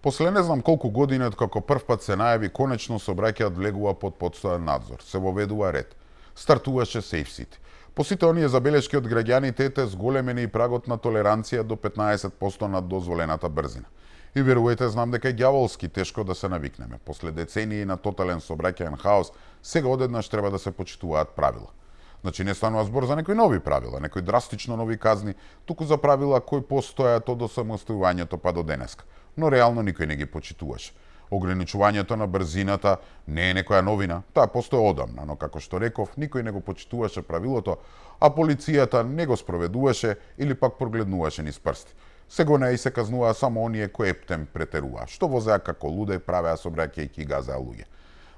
После не знам колку години од како првпат се најави, конечно сообраќајот влегува под постојан надзор, се воведува ред. Стартуваше SafeCity. По сите оние забелешки од граѓаните ете зголемени и прагот на толеранција до 15% над дозволената брзина. И верувајте, знам дека е ѓаволски тешко да се навикнеме. После децении на тотален сообраќајен хаос, сега одеднаш треба да се почитуваат правила. Значи не станува збор за некои нови правила, некои драстично нови казни, туку за правила кои постојат од осамостојувањето па до денеска. Но реално никој не ги почитуваше. Ограничувањето на брзината не е некоја новина, таа постои одамна, но како што реков, никој не го почитуваше правилото, а полицијата не го спроведуваше или пак прогледнуваше низ прсти. Се гонеа и се казнуваа само оние кои ептем претеруваа, што возеа како луде, правеа сообраќајќи газеа луѓе.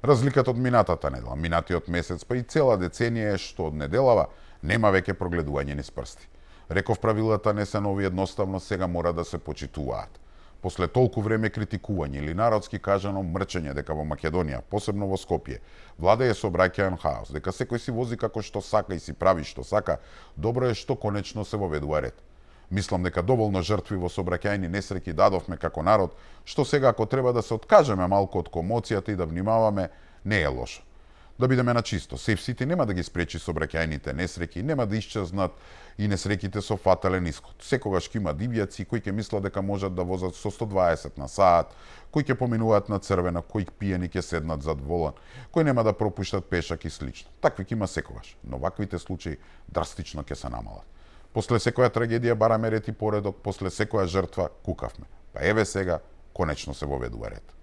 Разликата од минатата недела, минатиот месец, па и цела деценија е што од неделава нема веќе прогледување низ прсти. Реков правилата не се нови, едноставно сега мора да се почитуваат. После толку време критикување или народски кажано мрчење дека во Македонија, посебно во Скопје, владее сообраќајен хаос, дека секој си вози како што сака и си прави што сака, добро е што конечно се воведува ред. Мислам дека доволно жртви во сообраќајни несреќи дадовме како народ, што сега ако треба да се откажеме малку од комоцијата и да внимаваме, не е лошо. Да бидеме на чисто, SafeCity нема да ги спречи сообраќајните несреќи, нема да исчезнат и несреќите со фатален исход. Секогаш ќе има дивјаци кои ќе мислат дека можат да возат со 120 на саат, кои ќе поминуваат на црвено, кои пиени ќе седнат зад волан, кои нема да пропуштат пешак и слично. Такви ќе има секогаш, но ваквите случаи драстично ќе се намалат. После секоја трагедија бараме ред и поредок, после секоја жртва кукавме. Па еве сега, конечно се воведува ред.